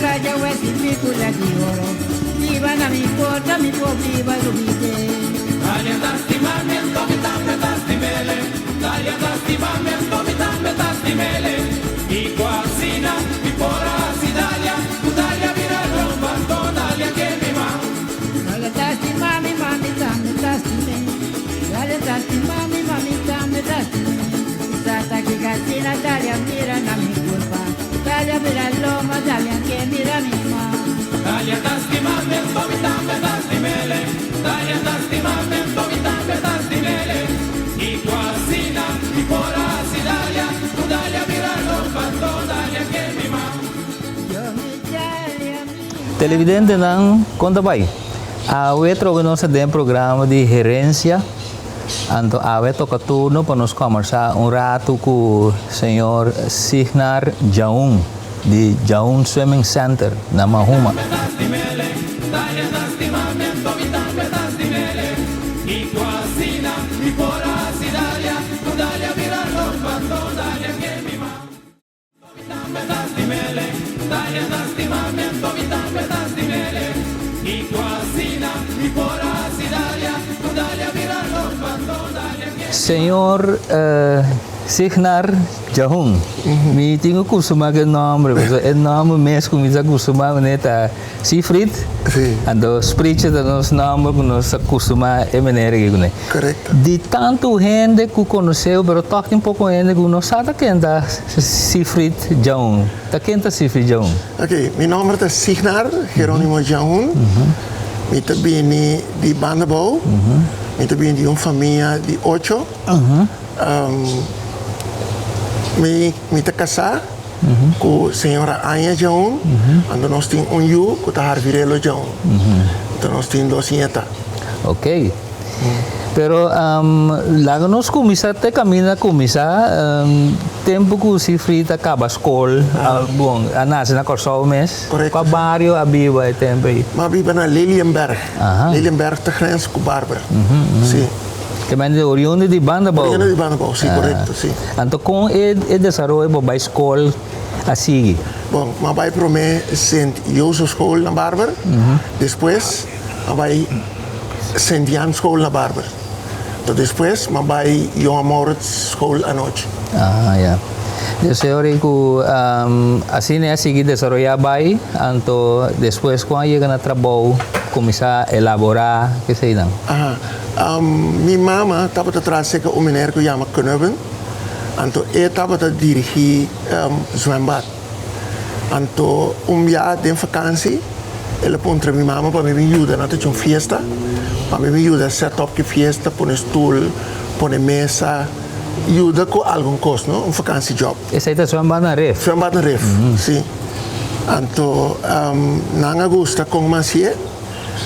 Playa wesi picula di oro. Biba na mi porta, mi por biba lubide. Dalia ta stima mi, anto mi tambe ta stim'ele. Dalia ta stima mi, anto mi tambe ta stim'ele. Kiko asina mi por a hasi Dalia, ku Dalia bira lomba, anto Dalia ke mi man. Dalia ta stima mi, ma mi tambe ta stim'e. Dalia ta stima mi, ma mi tambe ta stim'e. Tata kiko asina Dalia mira na mi kurpa. Dalia bira lomba, Dalia ke mira mi man. Dalia ta stima mi, anto mi tambe ta stim'ele. Dalia ta stima mi, anto mi tambe ta stim'ele. Kiko asina mi por a hasi Dalia, ku Dalia bira lomba, anto Dalia ke mi man. Yo mi Dalia mi. Televidentenan, kon ta bai? Awe trobe nos ta den programa di Herencia, anto awe toca turno pa nos combersa un rato cu señor Signar Djaun di Djaun Swimming Center na Mahuma. Señor Signar Djahun, mi tin ku kustumá ku e nòmber, pasobra e nòmber mes ku mi ta kustumá kuné ta Siegfried, anto Sprietje ta nos nòmber ku nos ta kustumá e manera aki kuné. Di tantu hende ku konosé bo, pero tòg tin poko hende ku no sa ta ken ta Siegfried Djaun. Ta ken ta Siegfried Djaun? Ok, mi nòmber ta Signar Geronimo Djaun. Mi ta bini di Bandabou. Mi ta bini di un famia di ocho. Mi mi ta kasá ku señora Anja Djaun, anto nos tin un yu ku ta Harvirelo Djaun. Anto nos tin dos ñeta. Ok. Pero laga nos kuminsá te kaminda kuminsá tempu ku Sifri ta kaba skol, bon, a nase na Kòrsou mes. Korekto. Kua bario a biba e tempu ei? Mi a biba na Lelienberg. Lelienberg ta grens ku Barber. Si. Te mende di oriundo di Bandabou. Oriundo di Bandabou, si, korekto, si. Anto kon e e desaroyo bo bai skol a sigui? Bon, mi a bai promé Sint Jozefschool na Barber, despues mi a bai Sint Jan School na Barber. Anto despues mi a bai Johan Maurits School anochi. Ah, ya. Deseo ri ku asina e a sigui desaroyá bai, anto despues ku a yega na trabou kuminsá elaborá keseinan. Aha. Mi mama tabata traha serka un meneer ku yama Knubben, anto e tabata dirigí zwembad. Anto un bia den vakansi el a puntra mi mama pa mi bin yuda, nan ta haci un fiesta, pa mi bin yuda set up ki fiesta, pone stul, pone mesa, yuda ku algun kos, no, un vakansi job. Esei ta zwembad na Rif? Zwembad na Rif, si. Anto nan a gusta kon mi hasié,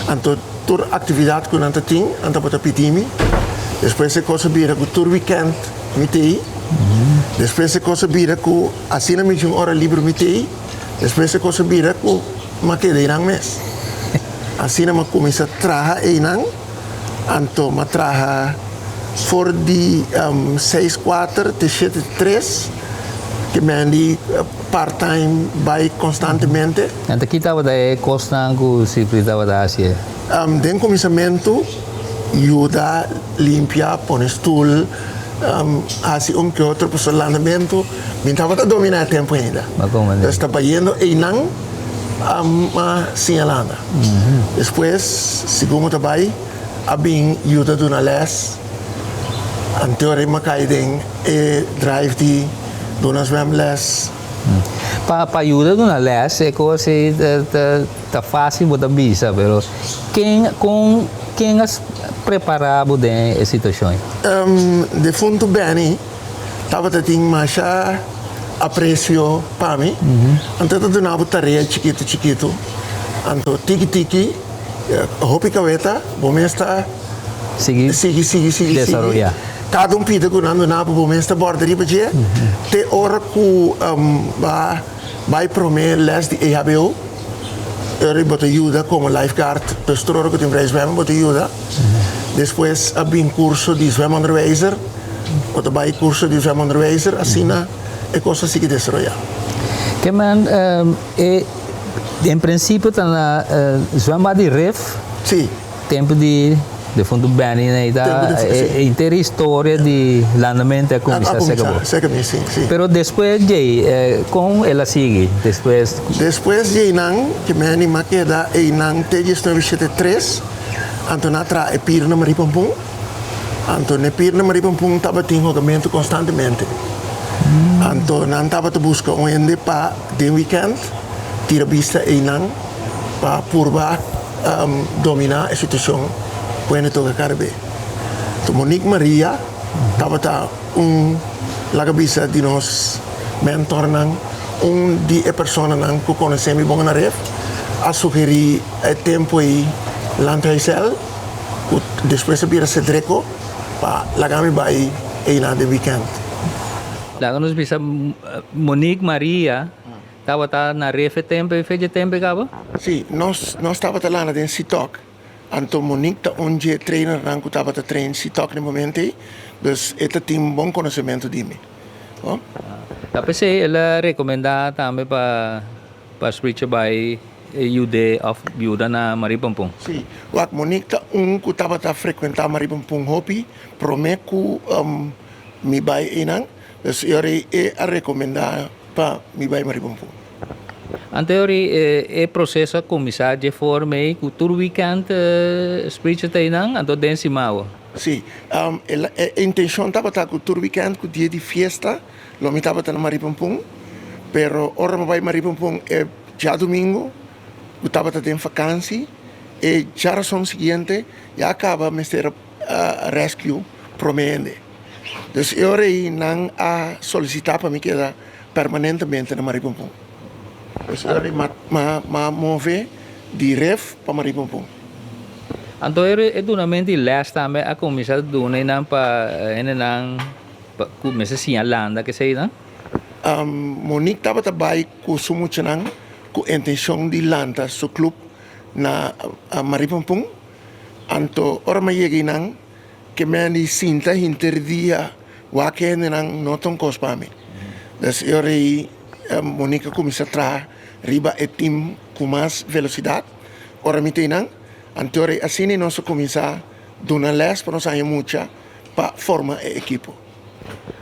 anto. Tur aktividat ku nan ta tin, nan tabata pidi mi. Despues e kos a bira ku tur wikènt mi t'ei. Despues e kos a bira ku asina mi tin un ora liber mi t'ei. Despues e kos a bira ku m'a keda einan mes. Asina m'a kuminsá traha einan. Anto m'a traha for di seis kuater te shete tres. Ke mendi part time bai konstantemente. Anto ki tabata e kosnan ku Sifri tabata hasi? Den kuminsamentu, yuda limpia, pone stul, hasi un ke otro pasobra landamentu mi tabata dominá e tempu ainda. Entonces ta bayendo einan a siña landa. Despues, segun bo ta bai, a bin yuda duna lès. Anto ora mi a kai den e drive di duna zwemles. Pa pa yuda duna les e kos ei ta ta fácil bo ta bisa pero ken kon ken a prepará bo den e situashon ei? Defuntu Benny tabata tin masha apresio pa mi, anto e ta duna bo tarea chikitu chikitu, anto tiki tiki hopi kaweta bo mes ta Sigui sigui sigui sigui desaroyá. Kada un pida ku nan duna bo, bo mes ta bòrda riba dje te ora ku ba bai promé lès di EHBO. E ora bo ta yuda komo lifeguard, dus tur ora ku tin vrij zwemmen bo ta yuda. Despues a bin kurso di zwemonderwijzer, bo ta bai kurso di zwemonderwijzer, asina e kos a sigui desaroyá. Ke men e. En prinsipio ta na zwembad di Rif. Sí. Tempu di defuntu Benny na ita e henter historia di landamento a kuminsá serka bo. A kuminsá serka mi, sí, sí. Pero despues djei, kon el a sigui despues? Despues djeinan ke Benny m'a keda einan te diesnuebe shete tres, anto nan a traha e pir na Marie Pampun. Anto na e pir na Marie Pampun tabatin hogamentu konstantemente. Anto nan tabata buska un hende pa den wikènt tira bista einan pa purba dominá e situashon ku hende toka Karibé. Anto Monique Maria tabata un laga bisa di nos mentornan, un di e personanan ku konosé mi bon na ref, a sugerí e tempu ei Landhuisel ku despues a bira Sedreko pa laga mi bai einan den wikènt. Laga nos bisa Monique Maria Tabata na ref e tempu ei fecha e tempu ei kaba? Sí, nos nos tabata landa den Sitok. Anto Monique ta un dje trainernan ku tabata train Sitok na e momento ei, dus e ta tin bon konosementu di mi. Bo? Ta p'esei el a rekomendá tambe pa pa Spreacher bai yud'é òf yuda na Marie Pompon. Sí, wak Monique ta un ku tabata frekuentá Marie Pompon hopi promé ku mi bai einan, dus e ora ei e a rekomendá. Pa mi bai Maripompon. Anteori e proceso a cuminsa dje forma ey cu tur weekend Spreacher ta eynan anto den Simao. Si, e intencion tabata cu tur weekend cu dia di fiesta lo mi tabata na Maripompon, pero ora mi bai Maripompon e djadumingo cu tabata den vakantie e djarason siguiente ya caba mester a rescue prome hende. Dus e ora ei nan a solisitá pa mi keda permanentemente na Maripompon. Dus e ora ei m'a move di Ref pa Maripompon. Anto e dunamento di lès tambe a kuminsá duna einan pa hendenan ku mester siña landa keseinan? Monique tabata bai ku su muchanan ku intenshon di lanta su klup na Maripompon. Anto ora m'a yega einan. Ke men di sinta hinter dia wak hendenan no ta un kos pa mi. Dus e ora ei Monica kuminsá traha riba e tim ku mas velosidat. Ora mi ta einan, anto e ora ei asina nos a kuminsá duna lès pa nos haña mucha pa forma e ekipo.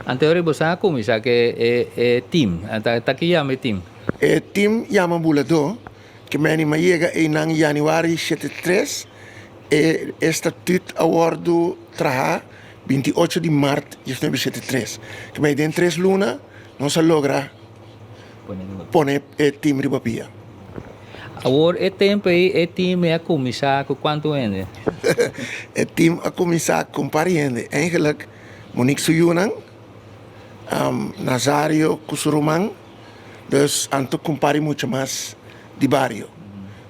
Anto e ora ei boso a kuminsá ku e tim. Ta ki yama e tim? E tim yama Buladó. Ke men a yega einan yanüari 73. E estatuut a wòrdu trahá 28 di mart 1973. Ke mei den tres luna nos a logra pone e tim riba pia. Awor e tempu ei e tim a kuminsá ku kuantu hende? E tim a kuminsá ku un par di hende. Eigenlik Monique su yunan, Nazario ku su ruman, dus anto ku un par di mucha mas di bario.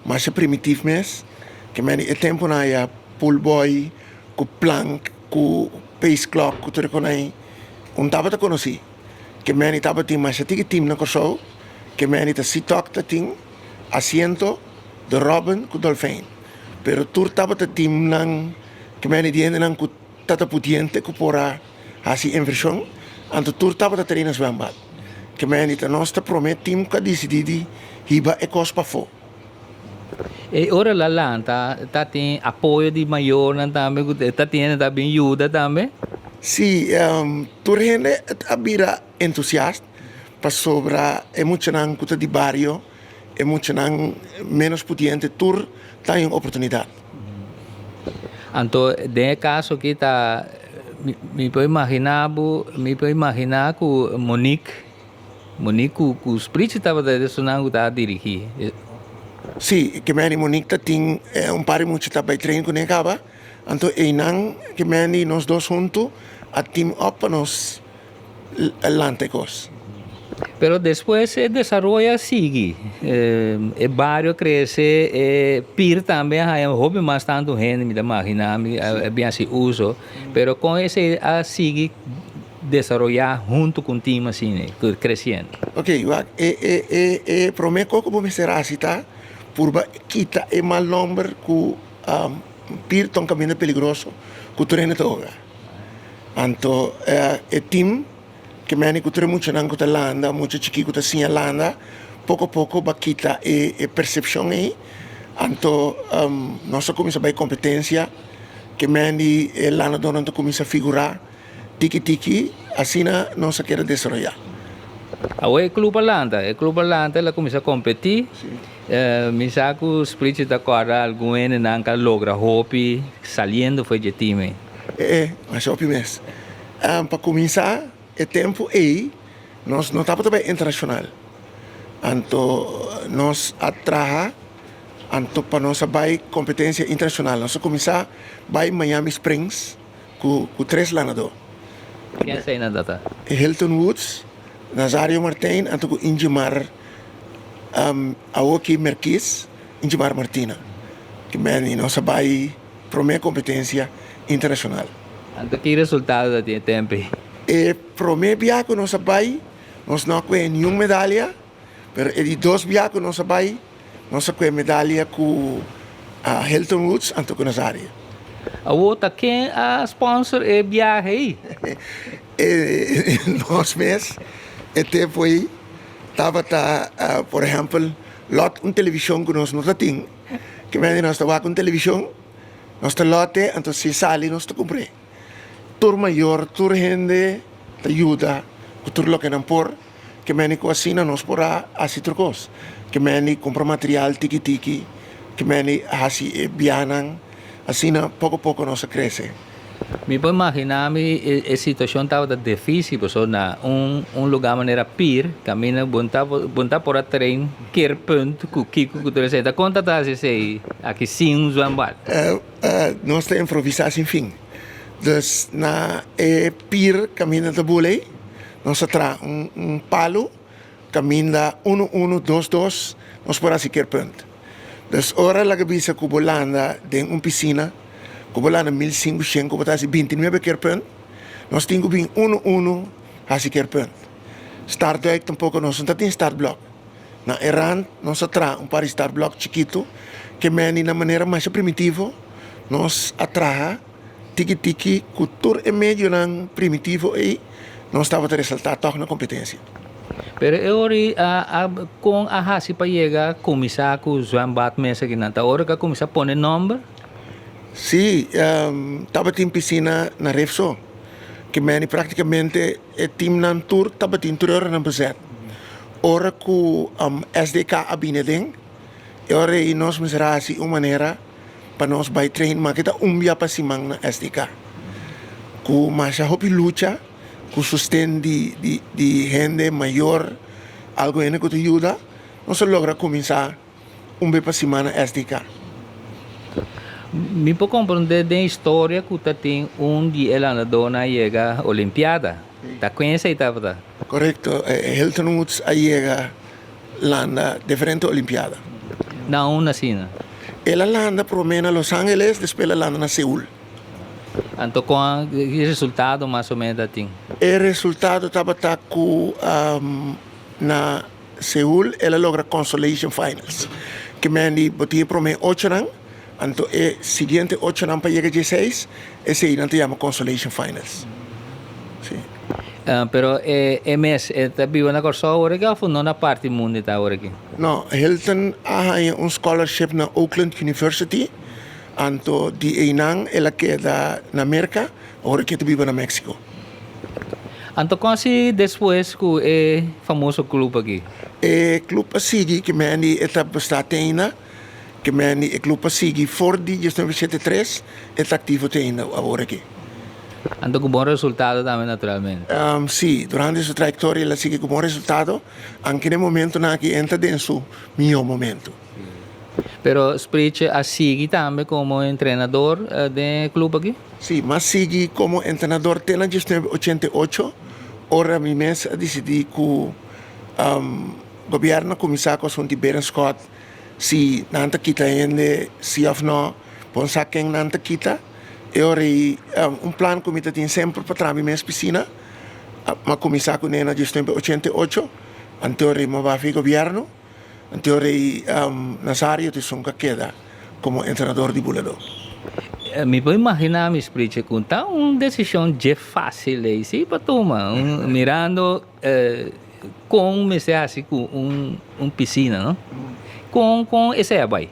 Masha primitif mes, ke meni e tempunan aya pool boy ku plank ku pace clock ku tur e kon ai un tabata konosí. Ke meni tabatin masha tiki tim na Kòrsou, ke meni ta Sitok ta tin, Asiento, De Robin ku Dolfijn. Pero tur tabata timnan ke meni di hendenan ku tata pudiente ku por a hasi invershon, anto tur tabata traina zwembad. Ke meni ta nos ta promé tim ku a disidí di hiba e kos pafó. E ora la lanta ta tin apoyo di mayornan tambe ku ta tin ta bin yuda tambe? Sí, tur hende a bira entusiast pasobra e muchanan ku ta di bario, e muchanan ménos pudiente tur ta haña un oportunidat. Anto den e kaso aki ta mi por imaginá bo, mi por imaginá ku Monique Monique ku ku Sprichi tabata e esunnan ku ta dirigí. Sí, ke meni Monique ta tin un par di mucha ta bai train kuné kaba, anto einan ke meni nos dos huntu a team up pa nos lanta e kos. Pero despues e desaroyo a sigui, e bario a krese, e pir tambe a haña hopi mas tantu hende, mi ta maginá mi a bin hasi uso, pero kon esei a sigui desaroyá huntu ku un tim asina, kresiendo? Ok, wak, e e e e promé kos ku bo mester hasi ta purba kita e mal nòmber ku pir ta un kaminda peligroso ku tur hende ta hoga. Anto e tim ke meni ku tur e muchanan ku ta landa, mucha chikí ku ta siña landa, Poko poko bo a kita e persepshon ei, anto nos a kuminsá bai kompetensia ke men di e lanadónan ta kuminsá figurá tiki tiki, asina nos a keda desaroyá. Awor e klup a lanta, e klup a lanta el a kuminsá kompetí. Mi sa ku Sprichi ta kòrda algun hendenan ku a logra hopi saliendo for dje tim ei. E, masha hopi mes. Pa kuminsá e tempu ei nos no tabata bai internashonal. Anto nos a traha anto pa nos a bai kompetensia internashonal. Nos a kuminsá bai Miami Springs ku tres lanadó. Ken eseinan ta ta? Hilton Woods, Nazario Martijn anto ku Ingimar Awoki Merkies, Ingimar Martina. Ki meni nos a bai promé kompetensia internashonal. Anto ki resultado ta tin e tempu ei? E promé bia ku nos a bai, nos no a kue niun medalia, pero e di dos bia ku nos a bai, nos a kue medalia ku Hilton Woods anto ku Nazario. Awor ta ken a sponsor e biahe ei? E nos mes e tempu ei tabata, por ehèmpel, lòt un televishon ku nos no ta tin. Ke mende nos ta wak un televishon, nos ta lote, anto si e sali nos ta kumpr'é. Tur mayor, tur hende ta yuda ku tur loke nan por. Ke mende ku asina nos por a hasi tur kos. Ke mende kumpra material tiki tiki, ke mende hasi e bianan. Asina poko poko nos a krese. Mi por imaginá mi e situashon tabata difísil pasobra na un un lugá manera Pier kaminda bo ta bo ta por a train keerpunt ku kiko ku tur esei. Ta kon ta ta hasi esei aki sin un zwembad? Nos ta improvisá sin fin. Dus na e pier kaminda ta bula ei nos a traha un un palu kaminda unu unu dos dos nos por hasi keerpunt. Dus ora laga bisa ku bo landa den un pisina ku bo landa 1500 ku bo ta hasi 29 keerpunt, nos tin ku bin unu unu hasi keerpunt. Startduik tampoko nos no ta tin startblok. Na e rand nos a traha un par di startblok chikitu ke meni na manera masha primitivo nos a traha tiki tiki ku tur e medionan primitivo ei nos tabata resaltá tòg na kompetensia. Pero e ora ei a kon a hasi pa yega kuminsá ku zwembad mes akinan? Ta ora ku a kuminsá pone nòmber? Sí, tabatin pisina na Rif so. Ke meni praktikamente e timnan tur tabatin tur e oranan bezet. Ora ku SDK a bini aden, e ora ei nos mester a hasi un manera pa nos bai train maki ta un bia pa siman na SDK. Ku masha hopi lucha, ku sosten di di hende mayor, algu hende ku ta yuda, nos a logra kuminsá un be pa siman na SDK. Mi por komprondé den historia ku ta tin un di e landadónan a yega Olimpiada. Ta ken esei tabata? Korekto, Hilton Woods a yega landa diferente Olimpiada. Na unda asina? El a landa promé na Los Angeles, despues el a landa na Seul. Anto kon ki resultado mas o menos ta tin? E resultado tabata ku na Seul el a logra consolation finals. Ke men di bo tin e prome ochonan, anto e siguiente ochonan pa yega dieseis, esei nan ta yama consolation finals. Si. Pero e mes e ta biba na Kòrsou awor aki òf no na parti mundu e ta awor aki? No, Hilton a haña un scholarship na Oakland University, anto di einan el a keda na Merka, awor aki e ta biba na Mexico. Anto kon si despues ku e famoso club aki? E club a sigui ke Mandy e ta besta te ainda, ke Mandy e club a sigui for di 1973 e ta aktivo te ainda awor aki. Anto ku bon resultado tambe naturalmente. Si, durante su trayektoria el a sigui ku bon resultado, anke den momentonan aki e ta den su mihó momento. Pero Spreetje a sigui tambe komo entrenador den e club aki? Sí, m'a sigui komo entrenador te na 1988, ora mi mes a disidí ku gobièrnu a kuminsá ku asuntu di Berenschot, si nan ta kita hende sí òf nò, bo sa ken nan ta kita. E ora ei un plan ku mi ta tin semper pa traha mi mes pisina, m'a kuminsá kuné na 1988, anto ora ei m'a bai fi gobièrnu. Anto rei Nazario ta esun ka keda komo entrenador di buladó. Mi por imaginá mi sprichi ku ta un desishon dje fásil ei si pa tuma, mirando. kon mester hasi ku un un pisina no. Kon kon esei a bai?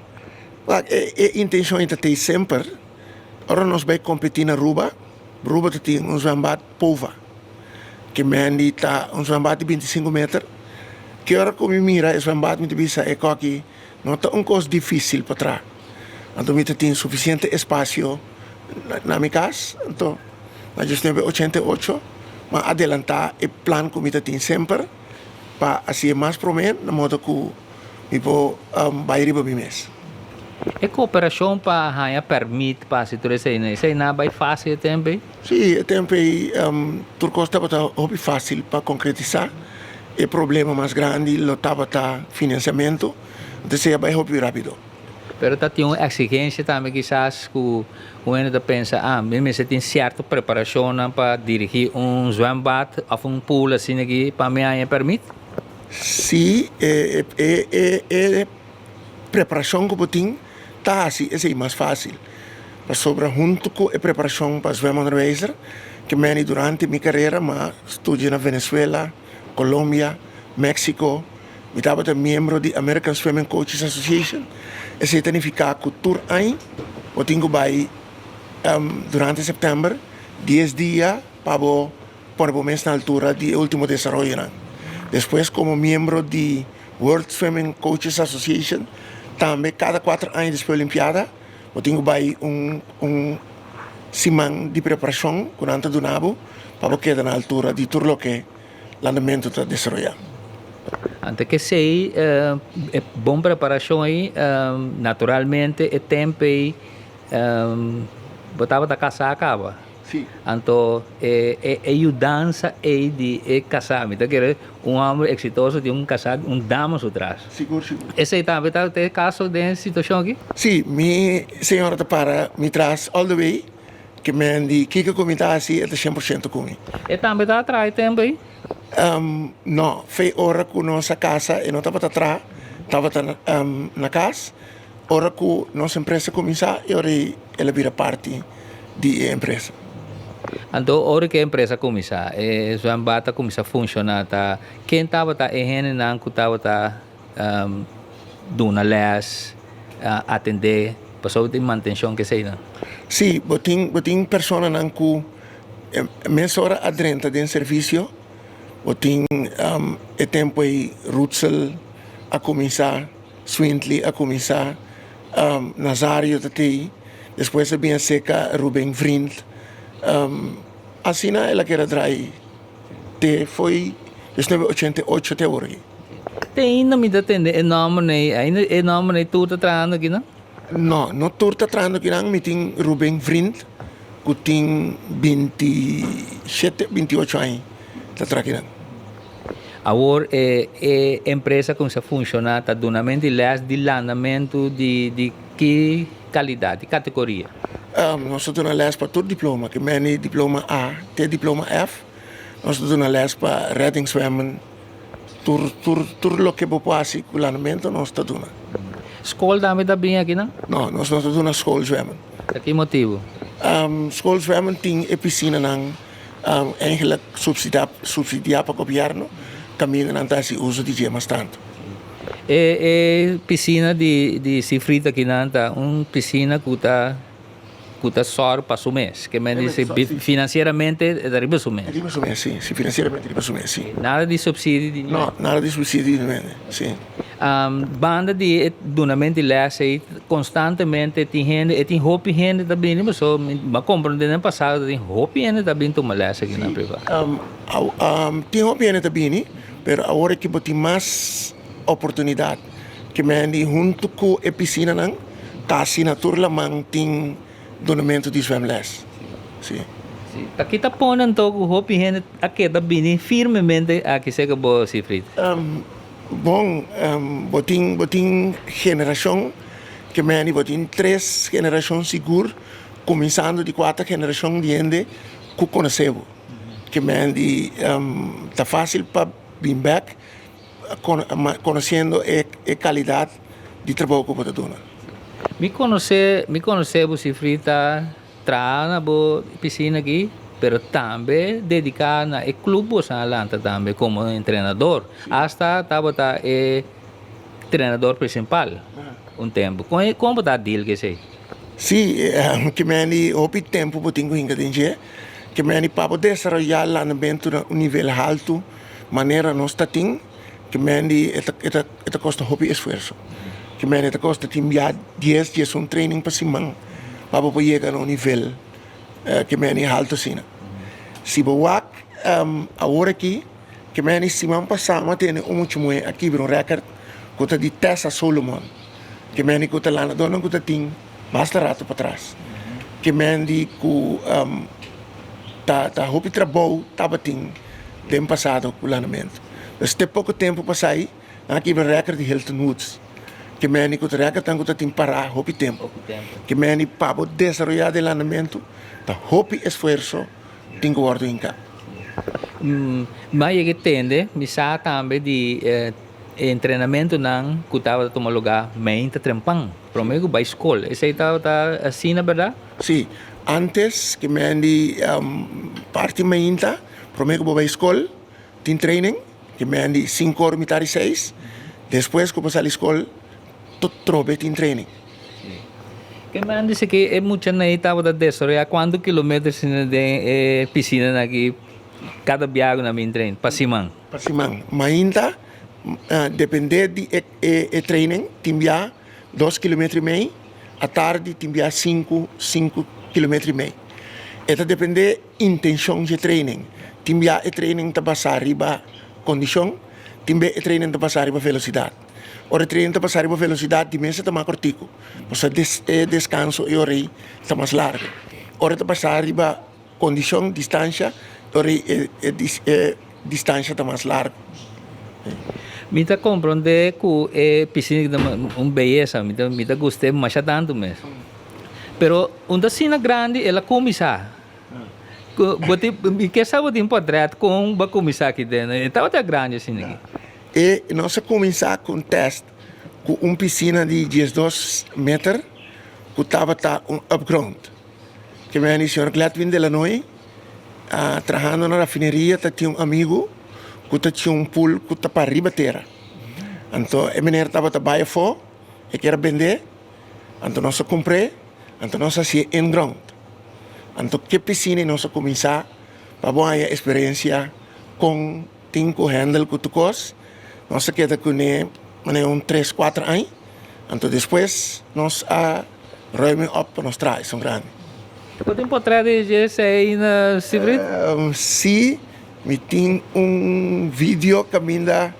Wak, e e intenshon ei ta tei semper. Ora nos bai kompetí na Aruba, Aruba ta tin un zwembad Pova, ke mendi ta un zwembad di binti sinku meter. Ke ora ku mi mira e zwembad mi ta bisa e koki no ta un kos difísil pa traha. Anto mi ta tin sufisiente espasio na mi kas, anto na diesnuebe ochenta i ocho mi a adelantá e plan ku mi ta tin semper pa hasié mas promé na modo ku mi por bai riba mi mes. E kooperashon pa haña pèrmit pa hasi tur esei, esei nan a bai fásil e tempu ei? Sí, e tempu ei tur kos tabata hopi fásil pa konkretisá. E problema mas grandi lo tabata finansiamentu, entonces esei a bai hopi rápido. Pero ta tin un eksigensia tambe kisas ku un hende ta pensa, ah, mi mester tin sierto preparashonnan pa dirigí un zwembad òf un pool asina aki pa mi haña e pèrmit? Sí, e e e preparashon ku bo tin ta hasi esei mas fásil. Pasobra huntu ku e preparashon pa zwemonderwijzer, ke meni durante mi karera m'a studia na Venezuela, Colombia, Mexico, mi tabata miembro di American Swimming Coaches Association. Esei ta nifiká ku tur aña bo tin ku bai durante sèptèmber dies dia pa bo pone bo mes na altura di e último desaroyonan. Despues komo miembro di World Swimming Coaches Association tambe kada kuater aña despues Olimpiada bo tin ku bai un un siman di preparashon ku nan ta duna bo pa bo keda na altura di tur loke landamentu ta desaroyá. Ante k'esei e bon preparashon ei naturalmente e tempu ei bo tabata kasá kaba. Sí. Anto e e yudansa ei di e kasá, mi ta kere un hòmber eksitoso tin un kasá, un dama su tras. Sigur, sigur. Esei tambe ta e kaso den e situashon aki? Sí, mi señora ta para mi tras all the way, ke men di kiko ku mi ta hasi e ta shen por shento ku mi. E tambe ta traha e tempu ei? No, fe ora ku nos a kasa e no tabata traha, tabata na kas. Ora ku nos empresa kuminsá e ora ei el a bira parti di e empresa. Anto ora ku e empresa kuminsá, e zwembad a kuminsá funshoná, ta ken tabata e hendenan ku tabata duna lès, atendé, pasobra tin mantenshon ku eseinan? Sí, bo tin bo tin personanan ku mesora a drenta den servisio, bo tin e tempu ei Rutsel a kuminsá. Swintley a kuminsá, Nazario ta tei, despues a bin aserka Ruben Vriend. Asina el a keda drai te fo'i diesnuebe ochenta i ocho te awor aki. Te ainda mi ta tende e nòmber nei, ainda e nòmber nei tur ta trahando akinan? No, no tur ta trahando akinan. Mi tin Ruben Vriend ku tin binti shete, binti ocho aña ta traha akinan. Awor e e empresa kuminsá funshoná ta dunamento di lès di landamentu di di ki kalidat, di kategoria? Nos ta duna lès pa tur diploma, ke meni diploma A te diploma F. Nos ta duna lès pa reddingszwemmen, tur tur tur loke bo por hasi ku landamentu nos ta duna. Skol tambe ta bin akinan? No, nos no ta duna schoolzwemmen. Pa ki motibu? Schoolzwemmen tin e pisinanan. Eigenlijk subsidiá pa gobièrnu kaminda nan ta hasi uso di dje mas tantu. E e pisina di di Sifrit akinan ta un pisina ku ta ku ta sòru pa su mes, ke men di finansieramente e ta riba su mes. Riba su mes, si, si finansieramente riba su mes, si. Nada di subsidio di No, nada di subsidio di niun hende, si. Banda di e dunamento di les ei konstantemente tin hende, e tin hopi hende ta bini pasobra mi a komprende den pasado tin hopi hende ta bin tuma les aki na priva. Tin hopi hende ta bini, pero awor aki bo tin mas oportunidat ke mendi huntu ku e pisinanan kasi na tur laman tin dunamento di zwemles. Si. Ta ki ta pone anto ku hopi hende a keda bini firmemente aki serka bo, Sifried? Bon, bo tin bo tin generashon ke meni bo tin tres generashon sigur kuminsando di kuater generashon di hende ku konosé bo. Ke meni ta fásil pa bin bèk konosiendo e kalidat di trabou ku bo ta duna. Mi konosé mi konosé bo sifrita traha na bo pisina aki. pero tambe dediká na e club boso a lanta tambe komo entrenador. Asta tabata e trenador principal un tempu. Kon e kon bo ta deal ku esei? Sí, ke meni hopi tempu bo tin ku hinka den dje. Ke meni pa bo desaroyá landamentu na un nivel haltu manera nos ta tin, ke meni e ta e ta e ta kosta hopi esfuerso. Ke meni e ta kosta tin bia dies, diesun training pa siman pa bo por yega na un nivel ke meni haltu asina. Si bo wak awor aki. Ke meni siman pasá mi a tene un mucha muhé a kibra un rèkòrt ku ta di Tessa Solomon. Ke meni ku ta lanadónan ku ta tin basta ratu patras. Ke meni ku ta ta hopi trabou tabatin den pasado ku lanamentu. Pues te poko tempu pasá ei nan a kibra rèkòrt di Hilton Woods. Ke meni ku ta rèkòrtnan ku ta tin pará hopi tempu. Ke meni pa bo desaroyá den lanamentu ta hopi esfuerso. Tin ku wòrdu hinká. Mi a yega tende, mi sa tambe di e entrenamentunan ku tabata tuma lugá meinta trempan, promé ku bai skol. Esei tabata asina, bèrdat? Sí. Ántes ke men di parti meinta, promé ku bo bai skol, tin training, ke men di sinku ora mitar di seis. Despues ku bo sali skol, tot trobe tin training. Ke man dice ke e muchanan ei tabata desaroyá kuantu kilometer asina den e pisinanan aki kada biaha ku nan bin train pa siman? Pa siman. Mainta depende di e training tin bia dos kilometer i mei, atardi tin bia sinku, sinku kilometer i mei. E ta depende intenshon dje training. Tin bia e training ta basá riba kondishon, tin bia e training ta basá riba velosidat. Ora e tren ta pasa riba velosidat di mester ta mas kortiku, pasobra e deskanso e ora ei ta mas largu. Ora e ta pasa riba kondishon, distansha, e ora ei e distansha ta mas largu. Mi ta komprondé ku e pisina ta un beyesa, mi ta gust'é masha tantu mes. Pero un ta asina grandi el a kuminsá. Bo tin, mi ke sa bo tin portret kon bo a kuminsá aki den. E tabata grandi asina aki. E nos a kuminsá ku un tèst ku un pisina di diesdos meter ku tabata un upground. Ke meni señor Gladwin de Lanoy a trahando na rafineria ta tin un amigu ku ta tin un pool ku ta pa riba tera. Anto e meneer tabata bai afó, e kier a bend'é, anto nos a kumpr'é, anto nos a hasié inground. Anto ke pisina nos a kuminsá pa bo haña eksperensia kon Tin ku handle ku tur kos. Nos a keda kuné manera un tres kuater aña. Anto despues nos a ruim e op pa nos traha esun grandi. Bo tin potret di dje esei na Sibrit? Si, mi tin un video kaminda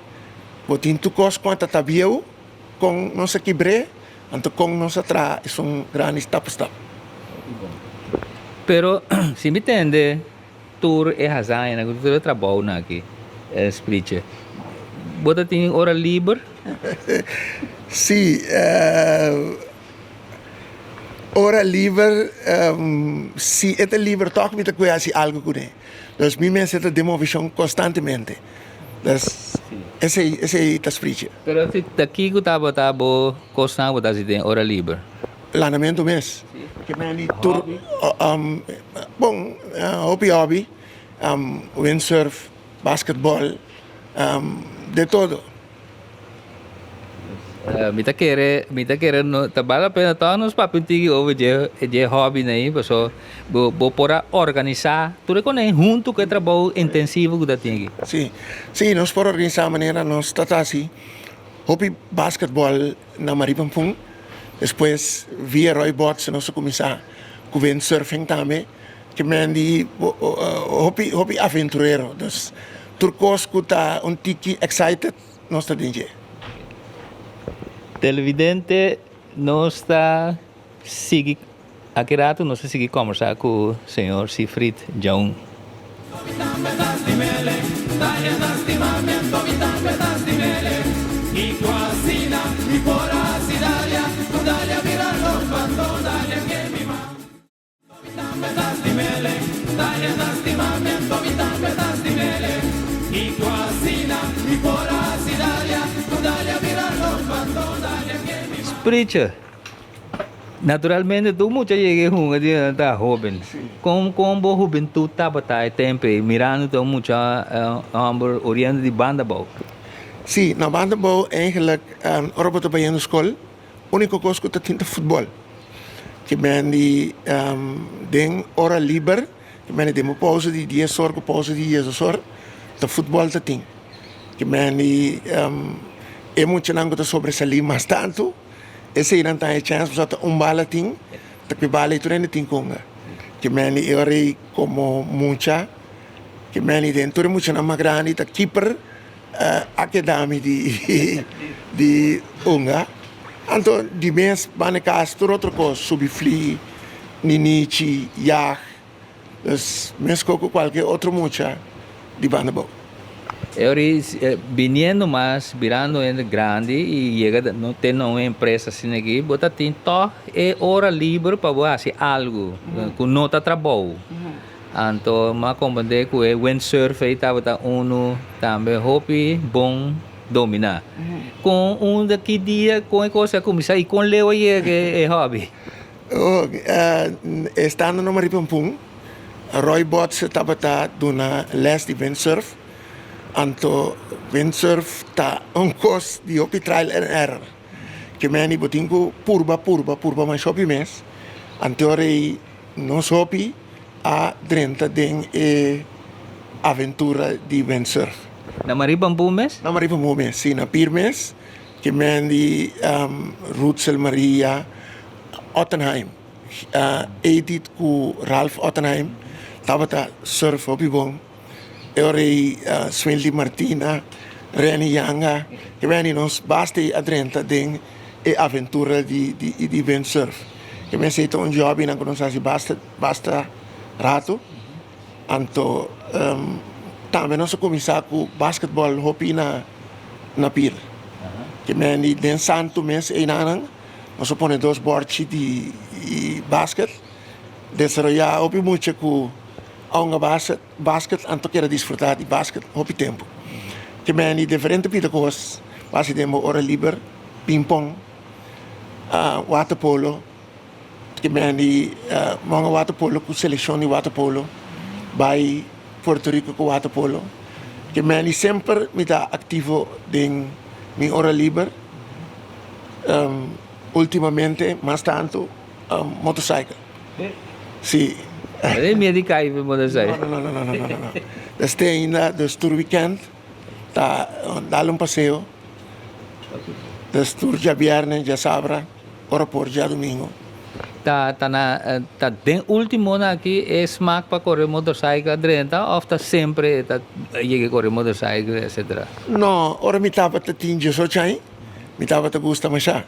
bo tin tur kos kon a ta ta bieu, kon nos a kibr'é, anto kon nos a traha esun grandi stap pa stap. Pero si mi tende Tur e hazañanan ku tur e trabounan aki, Sprietje. Bo ta tin ora liber? Sí, ora liber, si e ta liber tòg mi ta kue hasi algu kuné. Dus mi mester ta den movishon konstantemente. Dus esei, esei ta Sprietje. Pero si ta kiko tabata bo kosnan ku bo ta hasi den ora liber? Landamentu mes. Tur bon hopi hobby, windsurf, basketball, de todo. Mi ta kere, mi ta kere no ta bal la pena tòg nos papia un tiki over dje dje hobbynan ei paso bo bo por a organisá tur e kos huntu ku e trabou intensivo ku ta tin aki. Sí, sí nos por organisá manera nos ta ta hasi hopi basketball na Maripampun. Despues via Roy Bots nos a kuminsá ku windsurfing tambe. Ke men di hopi hopi aventurero. Dus tur kos ku ta un tiki excited nos ta den dje. Televidente, nos ta sigui aki rato nos ta sigui kòmbersá ku señor Siegfried Djaun. Spreacher. Naturalmente tur mucha yega e hunga di nan ta hoben. Kon kon bo hubentut tabata e tempo ei mirando ta un mucha homber oriente di Banda Bou? Si, na Banda Bou eigenlijk ora bo ta bayendo skol uniko kos ku ta tin ta futbol. Ke men di den ora liber, ke men di den bo pousa di dies or ku pousa di diesdos or ta futbol ta tin. Ke men di e muchanan ku ta sobresalí mas tantu. Eseinan ta e chèns pasobra ta un bala tin, ta ku e bala ei tur hende tin konga. Ke meni e ora ei komo mucha, ke meni den tur e muchanan mas grandi ta kiper a keda mi di di hunga. Anto di mes banda e kas tur otro kos, subi fli, ninichi, yag. Dus meskos ku kualke otro mucha di banda bou. E ora ei biniendo mas, birando hende grandi i yega no te na un empresa asina aki, bo ta tin tòg e ora liber pa bo hasi algu ku no ta trabou. Anto mi a komprendé ku e windsurf ei tabata unu tambe hopi bon dominá. Kon unda ki dia kon e kos a kuminsá i kon leu a yega e hòbi? Estando na Maripampun, Roy Botse tabata duna les di windsurf. Anto windsurf ta un kos di hopi trial and error. Ke meni bo tin ku purba, purba, purba mas hopi mes. Anto ora ei nos hopi a drenta den e aventura di windsurf. Na Maripampun mes? Na Maripampun mes, si, na Pier mes. Ke men di Rutsel Maria Ottenheim, Edith ku Ralph Ottenheim tabata surf hopi bon. E ora ei Swinley Martina, Renny Yanga, ke men di nos basta ei a drenta den e aventura di di windsurf. Ke men esei ta un jòbinan ku nos hasi basta basta ratu. Anto tambe nos a kuminsá ku basketbòl hopi na na pir. Ke men di den santu mes einanan nos a pone dos bòrchi di basket, desaroyá hopi mucha ku a hunga basket anto keda disfrutá di basket hopi tempu. Ke men di diferente pida kos basi den bo ora liber, pinpòn, waterpolo. Ke men di hunga waterpolo ku selekshon di waterpolo bai Puerto Rico ku waterpolo. Ke men di semper mi ta aktivo den mi ora liber. Ultimamente mas tantu motorcycle. Si. Bo miedu di kai ku motorcycle? No no no no no no. Des te ainda dus tur weekend ta dal un paseo. Des tur djabièrnè djasabra. Ora por djadumingo. Ta ta na ta den ultimonan aki e smak pa kore motorcycle a drenta of ta sempre e ta yega kore motorcycle etcetera? No, ora mi tabata tin diesocho aña mi tabata gusta masha.